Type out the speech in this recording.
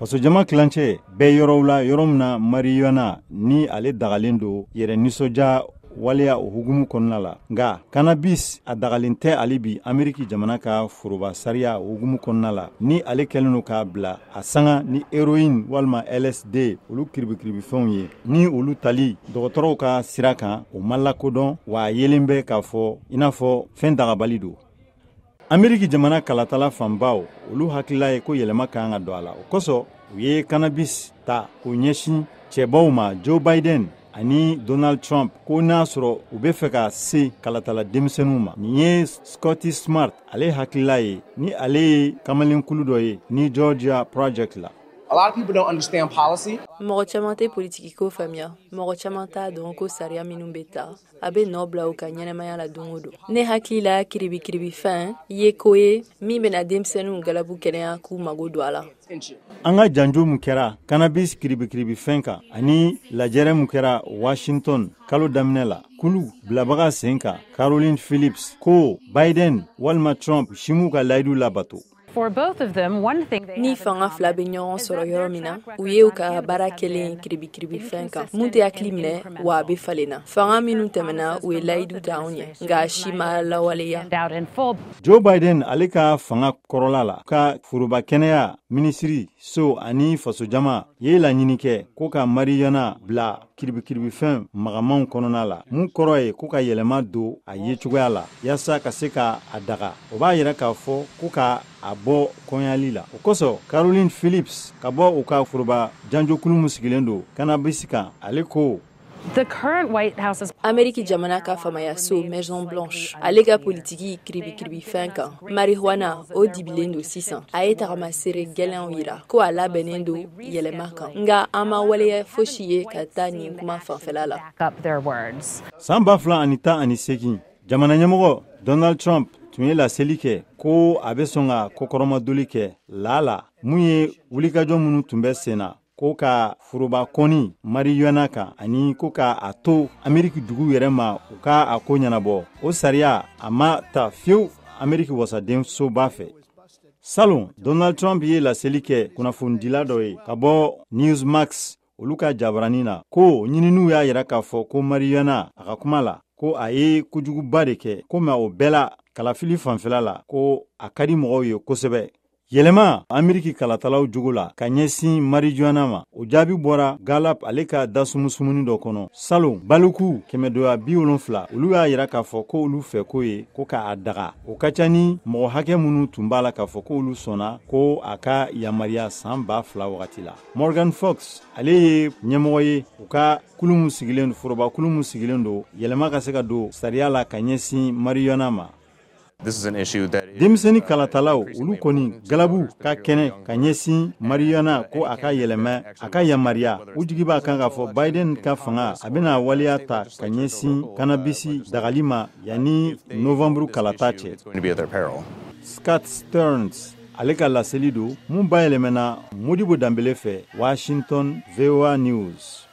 Fasojama tilancɛ bɛɛ yɔrɔw la, yɔrɔ min na marijuana ni ale dagalen don yɛrɛ nisɔndiya waleya o hukumu kɔnɔna la, nka cannabis a dagalen tɛ hali bi Ameriki jamana ka foroba sariya o hukumu kɔnɔna la, ni ale kɛlen don k'a bila a sanga ni héroïne walima LSD, olu kiribikiribifɛnw ye, ni olu tali dɔgɔtɔrɔw ka sira kan o ma lakodɔn, wa a yelen bɛ k'a fɔ i n'a fɔ fɛn dagabali don. Ameriki jamana kalatala fanbaw, olu hakilila ye ko yɛlɛma ka kan ka don a la. O kosɔn u ye cannabis ta k'o ɲɛsin cɛbaw ma, Joe Biden ani Donald Trump, ko n'a sɔrɔ u bɛ fɛ ka se kalatala denmisɛnninw ma. Nin ye Scotty Smart ale hakilila ye, ni ale ye kamalenkulu dɔ ye ni Georgia Project la. Mɔgɔ caman tɛ politiki ko faamuya. Mɔgɔ caman t'a dɔn ko sariya minnu bɛ ta, a bɛ nɔ bila u ka ɲɛnamaya la don o don. Ne hakili la, kiribikiribifɛn ye ko ye min bɛna denmisɛnninw galabu kɛnɛya k'u mago don a la. An ka janjo min kɛra cannabis kiribikiribifɛn kan ani lajɛrɛ min kɛra Washington kalo daminɛ la, kulu bilabaga sen kan Caroline Phillips ko Biden walima Trump si m'u ka layidu labato. Ni fanga fila bɛ ɲɔgɔn sɔrɔ yɔrɔ min na, u ye u ka baara kɛlen kiribikiribifɛn kan mun tɛ hakili minɛ, wa a bɛ falen na. Fanga minnu tɛmɛna, u ye layidu ta anw ye, nka si ma lawaleya. Joe Biden ale ka fanga kɔrɔla la, ka foroba kɛnɛya minisiri so ani fasojama ye laɲini kɛ ko ka marijuana bila kiribikiribifɛn magamanw kɔnɔna la, mun kɔrɔ ye ko ka yɛlɛma don a yecogoya la yaasa ka se ka a daga. O b'a yira k'a fɔ ko ka a bɔ kɔnyali la. O kosɔn Caroline Phillips ka bɔ u ka foroba janjokulu min sigilen don cannabis kan, ale ko: Ameriki jamana ka faamayaso Maison Blanche ale ka politiki kiribikiribifɛn kan marijuana, o dibilen don sisan. A ye tagamasere gɛlɛnw yira ko a labɛnnen don yɛlɛma kan, nka an ma waleya fosi ye ka taa nin kuma fanfɛla la. San 2018, jamana ɲɛmɔgɔ Donald Trump tun ye laseli kɛ ko a bɛ sɔn ka kɔkɔrɔmadoli kɛ laala mun ye wulikajɔ minnu tun bɛ sen na ko ka foroba kɔni marijuana kan ani ko ka a to Ameriki dugu yɛrɛ ma u ka a ko ɲɛnabɔ. O sariya a ma ta fiyewu Ameriki wasaden soba fɛ. Salon, Donald Trump ye laseli kɛ kunnafonidila dɔ ye ka bɔ Newsmax olu ka jabarani na ko ɲininiw y'a yira k'a fɔ ko marijuana, a ka kuma la, ko a ye kojuguba de kɛ, ko mɛ o bɛɛ la, kalafili fanfɛla la, ko a ka di mɔgɔw ye kosɛbɛ. Yɛlɛma Ameriki kalatalaw jogo la ka ɲɛsin marijuana ma, o jaabi bɔra Gallup ale ka dasumusumuni dɔ kɔnɔ salon. Baliku 570, olu y'a yira k'a fɔ ko olu fɛ ko ye ko k'a daga. O ka ca ni mɔgɔ hakɛ minnu tun b'a la k'a fɔ ko olu sɔnna ko a ka yamaruya san 2000 wagati la. Morgan Fox ale ye ɲɛmɔgɔ ye u ka kulu min sigilen, foroba kulu min sigilen don yɛlɛma ka se ka don sariya la ka ɲɛsin marijuana ma. Denmisɛnnin kalatalaw, olu kɔni galabu ka kɛnɛ ka ɲɛsin marijuana ko a ka yɛlɛmɛ, a ka yamaruya. U jigi b'a kan k'a fɔ Biden ka fanga a bɛna waleya ta ka ɲɛsin cannabis dagali ma yanni novanburu kalata cɛ. Scott Stearns ale ka laseli don mun bayɛlɛmɛna Modibo Danbele fɛ, Washington, VOA News.